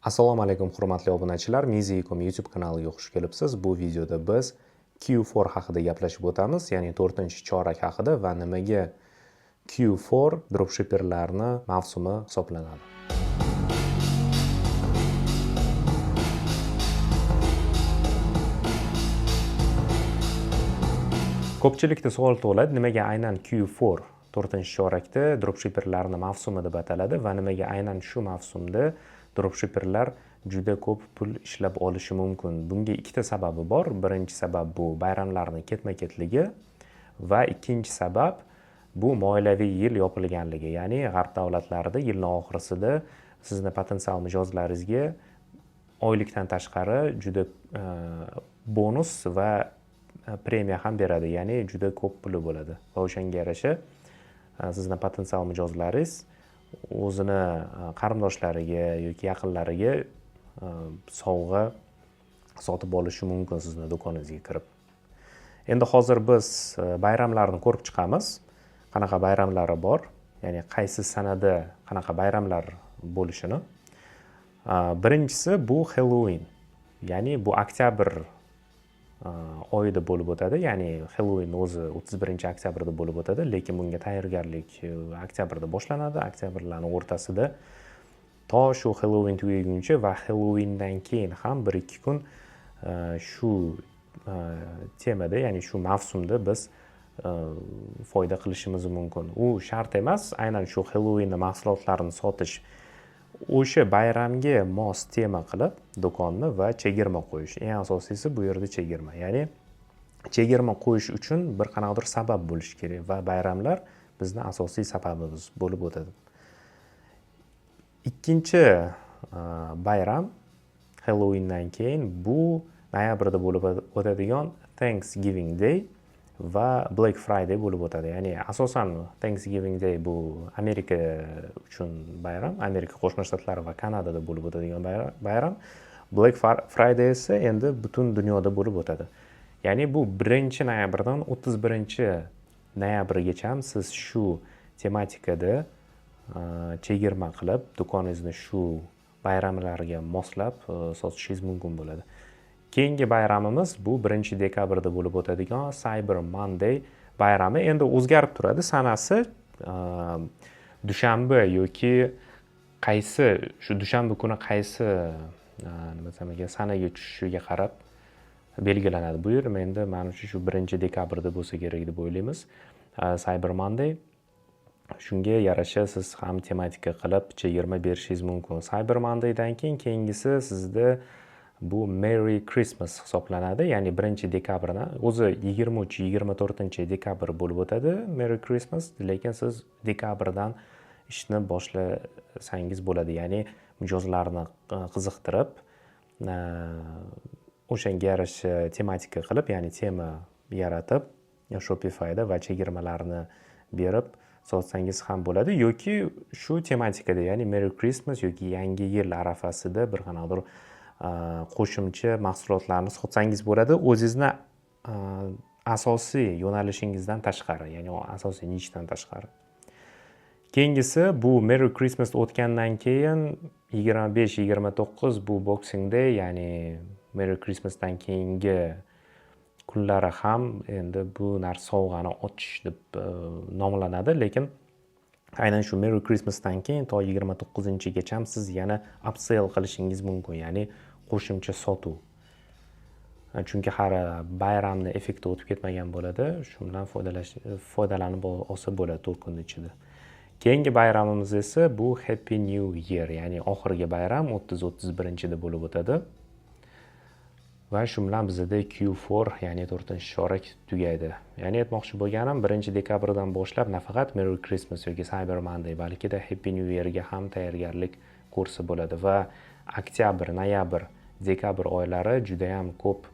Assalomu alaykum, hurmatli obunachilar. Mizi.com YouTube kanaliga xush kelibsiz. Bu videoda biz Q4 haqida gaplashib o'tamiz, ya'ni 4-chorak haqida va nimaga Q4 dropshipperlarni mavsumi hisoblanadi. Ko'pchilikda savol tug'iladi, nimaga aynan Q4, 4-chorakda dropshipperlarni mavsumi deb ataladi va nimaga aynan shu mavsumda dropshipperlar juda ko'p pul ishlab olishi mumkin? Bunga ikkita sababi bor. Birinchi sabab bu bayramlarni ketma-ketligi va ikkinchi sabab bu moliyaviy yil yopilganligi, ya'ni g'arb davlatlarida yilni oxirisida sizni potensial mijozlaringizga oylikdan tashqari juda bonus va premiya ham beradi, ya'ni juda ko'p puli bo'ladi va o'shanga yarasha sizni potensial mijozlaringiz o'zini qarindoshlariga yoki yaqinlariga sovg'a sotib olishi mumkin sizni do'koningizga kirib. Endi hozir biz bayramlarni ko'rib chiqamiz. Qanaqa bayramlari bor, ya'ni qaysi sanada qanaqa bayramlar bo'lishini. Birinchisi bu Halloween, ya'ni bu oktyabr oyida bo'lib o'tadi, ya'ni Halloween o'zi 31-oktyabrda bo'lib o'tadi, lekin bunga tayyorgarlik oktyabrda boshlanadi, oktyabrlarning o'rtasida to shu Halloween tugaguncha va Halloweendan keyin ham 1-2 kun shu temada, ya'ni shu mavsumda biz foyda qilishimiz mumkin. U shart emas, aynan shu Halloweenni mahsulotlarini sotish, o'sha bayramga mos tema qilib do'konni va chegirma qo'yish. Eng asosiysi bu yerda chegirma, ya'ni chegirma qo'yish uchun bir qanaqadir sabab bo'lishi kerak va bayramlar bizni asosiy sababimiz bo'lib o'tadi. Ikkinchi bayram Halloweendan keyin bu noyabrda bo'lib o'tadigan Thanksgiving Day va Black Friday bo'lib o'tadi. Ya'ni asosan Thanksgiving Day bu Amerika uchun bayram, Amerika Qo'shma Shtatlari va Kanadada bo'lib o'tadigan bayram. Black Friday esa endi butun dunyoda bo'lib o'tadi. Ya'ni bu 1 noyabrdan 31 noyabrgacha siz shu tematikada chegirma qilib, do'koningizni shu bayramlarga moslab sotishingiz mumkin bo'ladi. Keyingi bayramimiz bu 1 dekabrda bo'lib o'tadigan Cyber Monday bayrami. Endi o'zgarib turadi sanasi, dushanba yoki qaysi shu dushanba kuni qaysi, nima desam ekan, sanaga tushishiga qarab belgilanadi. Bu yil endi manimcha shu 1 dekabrda bo'lsa kerak deb o'ylaymiz. Cyber Monday, shunga yarasha siz ham tematika qilib chegirma berishingiz mumkin. Cyber Mondaydan keyin keyingisi sizda bu Merry Christmas hisoblanadi, ya'ni 1 dekabrni o'zi 23, 24 dekabr bo'lib o'tadi Merry Christmas, lekin siz dekabrdan ishni boshlasangiz bo'ladi, ya'ni mijozlarni qiziqtirib, o'shanga yarasha tematika qilib, ya'ni tema yaratib Shopifyda va chegirmalarni berib sotsangiz ham bo'ladi yoki shu tematikada, ya'ni Merry Christmas yoki Yangi yil arafasida bir qanaqadir qo'shimcha mahsulotlarni sotsangiz bo'ladi o'zingizni asosiy yo'nalishingizdan tashqari, ya'ni asosiy nichdan tashqari. Keyingisi bu Merry Christmas o'tgandan keyin 25, 29 bu Boxing Day, ya'ni Merry Christmasdan keyingi kunlari ham endi bu narsa sovg'ani ochish deb nomlanadi, lekin aynan shu Merry Christmasdan keyin to 29-gacha siz yana upsell qilishingiz mumkin, ya'ni qo'shimcha sotuv. Chunki hali bayramni effekti o'tib ketmagan bo'ladi, shu bilan foydalanib olsa bo'ladi 4 kunni ichida. Keyingi bayramimiz esa bu Happy New Year, ya'ni oxirgi bayram 30, 31-da bo'lib o'tadi. Va shu bilan bizada Q4, ya'ni 4-chorak tugaydi. Ya'ni aytmoqchi bo'lganim, 1 dekabrdan boshlab nafaqat Merry Christmas yoki Cyber Monday, balkida Happy New Yearga ham tayyorgarlik ko'rsa bo'ladi va oktyabr, noyabr, dekabr oylari juda ham ko'p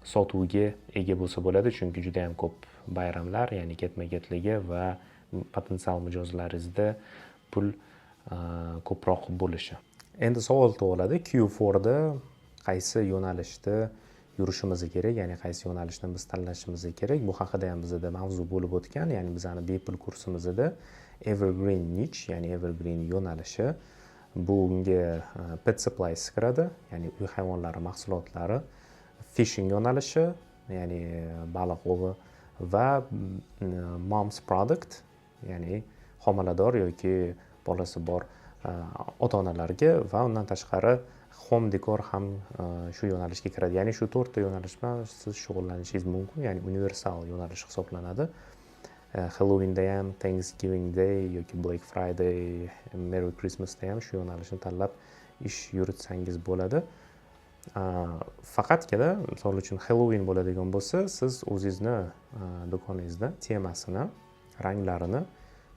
sotuvga ega bo'lsa bo'ladi, chunki juda ham ko'p bayramlar, ya'ni ketma-ketligi va potensial mijozlaringizda pul ko'proq bo'lishi. Endi savol tug'iladi, Q4da qaysi yo'nalishda yurishimiz kerak, ya'ni qaysi yo'nalishni biz tanlashimiz kerak? Bu haqida ham bizada mavzu bo'lib o'tgan, ya'ni bizani bepul kursimizda evergreen niche, ya'ni evergreen yo'nalishi. Bunga pet supplies kiradi, ya'ni uy hayvonlari mahsulotlari, fishing yo'nalishi, ya'ni baliq ovi, va moms product, ya'ni homilador yoki bolasi bor ota onalarga va undan tashqari home decor ham shu yo'nalishga kiradi. Ya'ni shu to'rtta yo'nalish bilan siz shug'ullanishingiz mumkin, ya'ni universal yo'nalish hisoblanadi. Halloweenda ham, Thanksgiving Day yoki Black Friday, Merry Christmasda ham shu yo'nalishni tanlab ish yuritsangiz bo'ladi. Faqatgina, misol uchun, Halloween bo'ladigan bo'lsa, siz o'zingizni do'koningizni temasini, ranglarini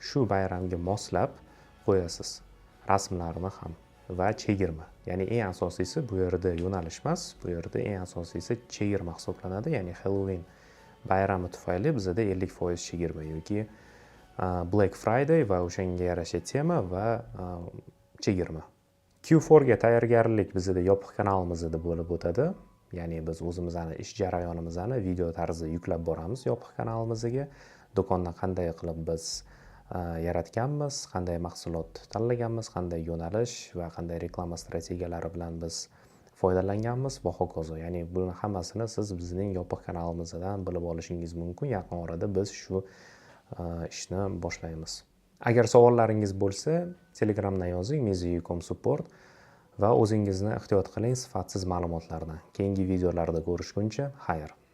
shu bayramga moslab qo'yasiz, rasmlarini ham va chegirma. Ya'ni eng asosiysi bu yerda yo'nalish emas, bu yerda eng asosiysi chegirma hisoblanadi. Ya'ni Halloween bayrami tufayli bizada 50% chegirma yoki Black Friday va o'shanga yarasha tema va chegirma. Q4 ga tayyorgarlik bizada yopiq kanalimizda bo'lib o'tadi. Ya'ni biz o'zimizni ish jarayonimizni video tarzida yuklab boramiz yopiq kanalimizga. Do'konni qanday qilib biz yaratganmiz, qanday mahsulot tanlaganmiz, qanday yo'nalish va qanday reklama strategiyalari bilan biz foydalanganmiz va hokazo. Ya'ni buni hammasini siz bizning yopiq kanalimizdan bilib olishingiz mumkin. Yaqin orada biz shu ishni boshlaymiz. Agar savollaringiz bo'lsa, Telegramdan yozing, Mizi.com support, va o'zingizni ehtiyot qiling sifatsiz ma'lumotlardan. Keyingi videolarda ko'rishguncha, xayr.